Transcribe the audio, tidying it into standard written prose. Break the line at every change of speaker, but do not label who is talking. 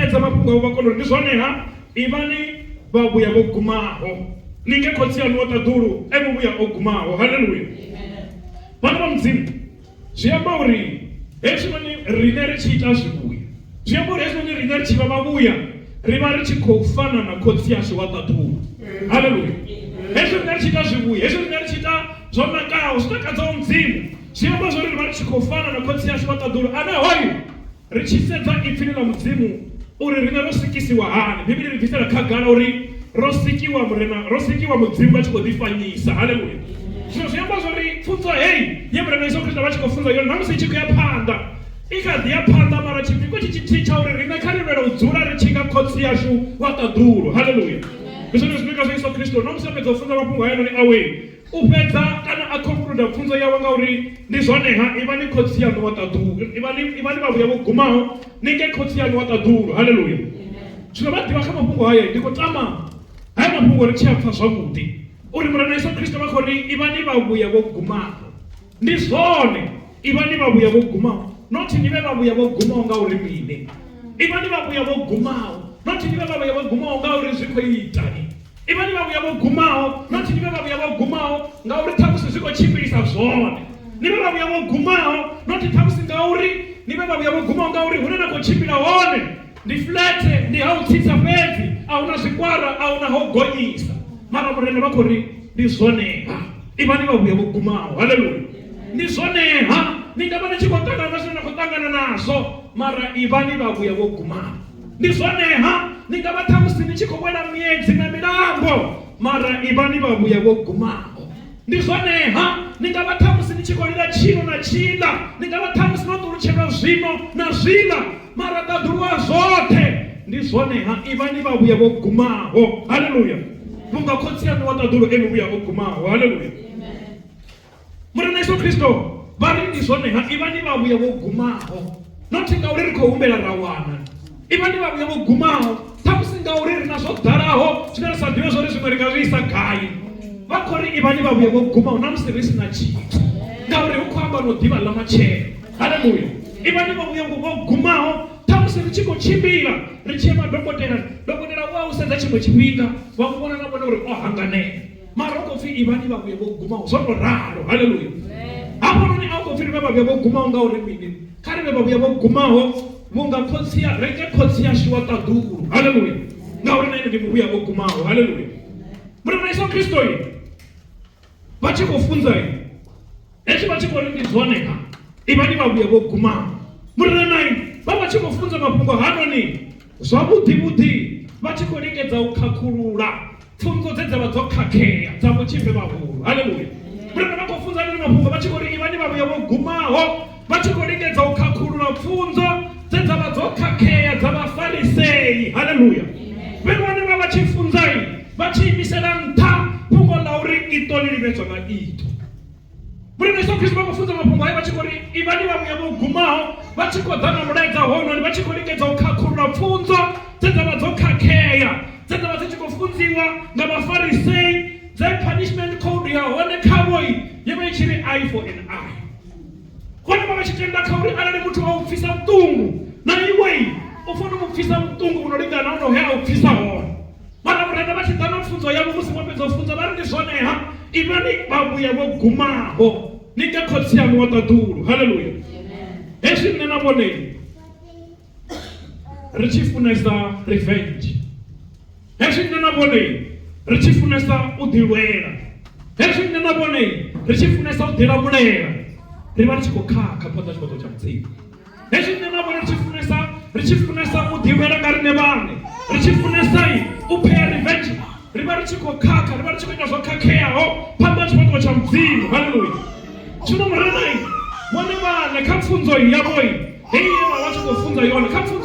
fhedza mafhungo avho vha kona uri ndi zwone-ha ivhani vhavhuya vho gumaho ni nge khotsi aṋu wa ṱaḓulu e muvhuya o gumaho haleluya vhana vha mudzimu zwi amba uri hezwinoni riṋe ri tshi ita zwivhuya zwi amba uri hezwinoni riṋe ri tshi vha vhavhuya ri vha ri tshi khou fana na khotsi ashu wa ṱaḓulu haleluya hezwi riṋe ri tshi ita zwivhuya hezwi riṋe ri tshi ita zwo nakaho zwi takadzaho mudzimu zwi amba zwori ri vha ri tshi khou fana na khotsi ashu wa ṱaḓulu ane hoyu Ri tshi sedza Ipfini ḽa Mudzimu uri riṋe ro sikisiwa hani, Bivhili ri bvisela khagala uri ro sikiwa Murena, ro sikiwa Mudzimu vha tshi khou ḓifanyisa. Haleluya! Zwino zwi amba zwori pfunzo heyi ye Murena Yesu Kristo vha tshi khou funza yone na musi i tshi khou ya phanḓa, i kha ḓi ya phanḓa, mara tshipikwa tshi tshithihi tsha uri riṋe kha ri lwele u dzula ri tshi nga Khotsi ashu wa ṱaḓulu. Haleluya! Ndi zwone zwine ngazwo Yesu Kristo na musi a fhedza u funza mafhungo hayanoni awe, U fhedza kana a concluda pfunzo yawe nga uri, Ndi zwone-ha, ivhani Khotsi aṋu wa ṱaḓulu, ivhani, ivhani vhavhuya vho gumaho, ni nge Khotsi aṋu wa ṱaḓulu. Haleluya! Zwino vha ḓivha kha mafhungo haya, ndi khou tama haya mafhungo ri tshi a pfa zwavhuḓi, uri Murena Yesu Kristo vha khou ri, Ivhani vhavhuya vho gumaho. Ndi zwone, ivhani vhavhuya vho gumaho. Not ni vhe vhavhuya vho gumaho ngauri mini. Ivhani vhavhuya vho gumaho. Not ni vhe vhavhuya vho gumaho ngauri zwi khou itani. Ivhani vhavhuya vho gumaho, not ni vhe vhavhuya vho gumaho ngauri ṱhamusi zwi khou tshimbilisa zwone. Ni vhe vhavhuya vho gumaho, not ṱhamusi ngauri ni vhe vhavhuya vho gumaho ngauri hune na khou tshimbila hone ndi flat, ndi ha u tsitsa fhedzi, a huna zwikwara, a huna ha u gonyisa. Mara Murena vha khou ri ndi zwone-ha, ivhani vhavhuya vho gumaho. Haleluya! Ndi zwone-ha, ni nga vha ni tshi khou ṱangana na zwine na khou ṱangana nazwo, mara ivhani vhavhuya vho gumaho. Ndi zwone-ha, ni nga vha ṱhamusi ni tshi khou wela miedzi na milambo, mara ivhani vhavhuya vho gumaho. Ndi zwone-ha, ni nga vha ṱhamusi ni tshi khou lila tshino na tshiḽa, ni nga vha ṱhamusi no ṱulutshelwa zwino na zwiḽa, mara ṱaḓulu wa zwoṱhe. Ndi zwone-ha, ivhani vhavhuya vho gumaho. Haleluya! Vhunga Khotsi aṋu wa ṱaḓulu e muvhuya o gumaho. Haleluya! Murena Yesu Kristo vha ri ndi zwone-ha, ivhani vhavhuya vho gumaho, not ngauri ri khou humbela ra wana. Ivhani vhavhuya vho gumaho, ṱhamusi ngauri ri na zwo ḓalaho zwine ri sa ḓivhe zwori zwiṅwe ri nga zwi isa gai. Vha khou ri ivhani vhavhuya vho gumaho na musi ri si na tshithu, ngauri hu khou amba no ḓivha ḽa matshelo. Haleluya! Ivhani vhavhuya vho gumaho, ṱhamusi ri tshi khou tshimbila ri tshi ya madokotelani, dokotela u a u sedza tshiṅwe tshifhinga vha mu vhona na vhone uri o hanganea. Mara u khou pfi ivhani vhavhuya vho gumaho zwo tou ralo. Haleluya. Hafhanoni a u khou pfi ri vhe vhavhuya vho gumaho ngauri mini? Kha ri vhe vhavhuya vho gumaho vhunga khotsi ya renge khotsi yashu wa ṱaḓulu. Haleluya. Ngauri na ene ndi muvhuya o gumaho. Haleluya. Murena Yesu Kristo vha tshi khou funza hezwi vha tshi khou ri ndi zwone ha ivhani vhavhuya vho gumaho. Murena vha vha tshi khou funza mafhungo hanoni zwavhuḓi vhuḓi vha tshi khou lingedza u khakhulula pfunzo dze dza vha dzo khakhea dza vhotshifhe vhahulu. Haleluya! Murena vha khou funza nini mafhungo vha tshi khou ri ivhani vhavhuya vho gumaho, vha tshi khou lingedza u khakhulula pfunzo dze dza vha dzo khakhea dza Vhafarisei. Haleluya! Vhe vhone vha vha tshi funza vha tshi imisela nṱha fhungo ḽa uri iṱo ḽi livhedzwa nga iṱo. Murena Yesu Kristo vha khou funza mafhungo haya vha tshi khou ri ivhani vhavhuya vho gumaho, vha tshi khou ḓa na mulaedza hounoni, vha tshi khou lingedza u khakhulula pfunzo dze dza vha dzo khakhea, dze dza vha dzi tshi khou funziwa nga Vhafarisei, dze punishment code ya hone khavho yo vha i tshi ri eye for an eye. Vhone vha vha tshi tenda kha uri arali muthu a u pfisa vhuṱungu, na iwe u fanela u mu pfisa vhuṱungu vhu no lingana honoho he a u pfisa hone. Mara Murena vha tshi ḓa na pfunzo yavho musi vho fhedza u funza vha ri ndi zwone-ha, ivhani vhavhuya vho gumaho, ni nge Khotsi aṋu wa ṱaḓulu. Haleluya! Hezwi nṋe na vhone ri tshi funesa revenge, hezwi nṋe na vhone ri tshi funesa u ḓilwela, hezwi nṋe na vhone ri tshi funesa u ḓilamulela, ri vha ri tshi khou khakha phanḓa ha tshifhaṱuwo tsha Mudzimu. Hezwi nṋe na vhone ri tshi funesa ri tshi funesa u ḓilwela nga riṋe vhaṋe, ri tshi funesa u phea revenge, ri vha ri tshi khou khakha, ri vha ri tshi khou ita zwo khakheaho phanḓa ha tshifhaṱuwo tsha Mudzimu. Haleluya! Zwino Murena vhone vhaṋe kha pfunzo yavho heyi ye vha vha tshi khou funza yone kha pfunzo